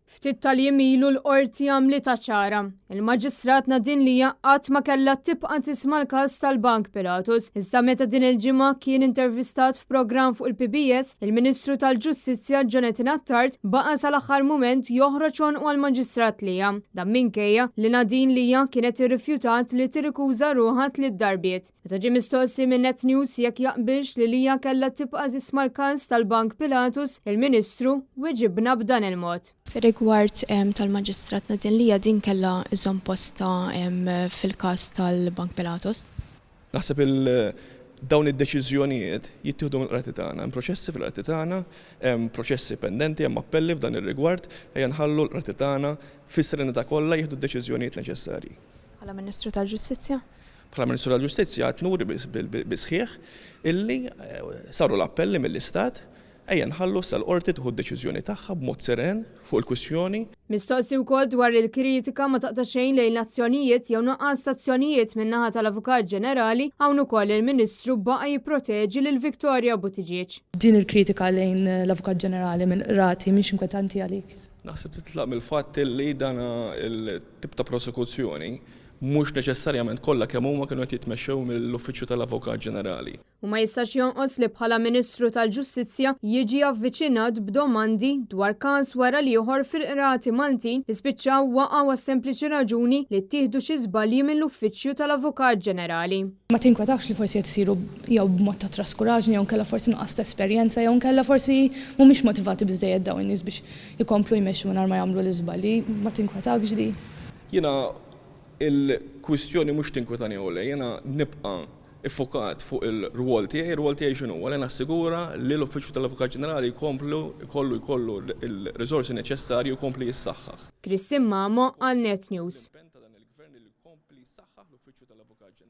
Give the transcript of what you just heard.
Ftit tal-jiem ilu l-Qorti għamlitha ċara. Il-Maġistrat Nadine Lia qatt ma kellha tibqa' tisma' l-każ tal-Bank Pilatus. Iżda meta din il-ġimgħa kien intervistat f'programm fuq il-PBS, il-Ministru tal-Ġustizzja Jonathan Attard baqa' sal-aħħar mument joħroġ għonqu għall-Maġistrat Lia. Dan minkejja li Nadine Lia kienet irrifjutat li tirrikuża ruħha tliet darbiet. Meta ġie mistoqsi minn Net News jekk jaqbilx li Lia kellha tibqa' tisma' l-każ tal-Bank Pilatus, il-Ministru weġibna b'dan il-mod. Fir-rigward tal-Maġistrat Nadine Lia din kellha żżomm postha fil-każ tal-Bank Pilatus? Naħseb dawn id-deċiżjonijiet jittieħdu mill-qrati tagħna. Hemm proċessi fil-qrati tagħna, hemm proċessi pendenti, hemm appelli f'dan ir-rigward, ejja nħallu l-qrati tagħna fis-serenità kollha jieħdu d-deċiżjonijiet neċessarji. Bħala Ministru tal-Ġustizzja? Bħala Ministru tal-Ġustizzja qed nuri bis-sħiħ illi saru l-appelli mill-Istat, ejja nħallu issa l-Qorti tieħu d-deċiżjoni tagħha b'mod seren fuq il-kwistjoni. Mistoqsi wkoll dwar il-kritika ma taqta' xejn lejn l-azzjonijiet jew nuqqas ta' azzjonijiet min-naħa tal-Avukat Ġenerali, hawn ukoll il-Ministru baqa' jipproteġi lil Victoria Buttigieg. Din il-kritika lejn l-Avukat Ġenerali mill-Qrati mhix inkwetanti għalik? Naħseb titlaq mill-fatt illi dan il-tip ta' prosekuzzjoni mhux neċessarjament kollha kemm huma kienu qed jitmexxew mill-Uffiċċju tal-Avukat Ġenerali. U ma jistax jonqos li bħala Ministru tal-Ġustizzja jiġi avviċinat b'domandi dwar każ wara l-ieħor fil-Qrati Maltin li spiċċaw waqgħu għas-sempliċi raġuni li ttieħdu xi żbalji mill-Uffiċċju tal-Avukat Ġenerali. Ma tinkwetakx li forsi qed isiru jew b'mod ta' traskuraġni jew inkella forsi nuqqas ta' esperjenza jew inkella forsi mhumiex motivati biżżejjed dawn in-nies biex ikomplu jmexxu mingħajr ma jagħmlu l-iżbalji? Ma tinkwetakx di? Jiena il-kwistjoni mhux tinkwetani jew le, jiena nibqa' iffukat fuq il-rwol tiegħi, ir-rwol tiegħi x'inhu? Li nassigura li l-Uffiċċju tal-Avukat Ġenerali jkomplu jkollu jkollu l-riżorsi neċessarji u jkompli jissaħħaħ. Christine Mamo għal Net News.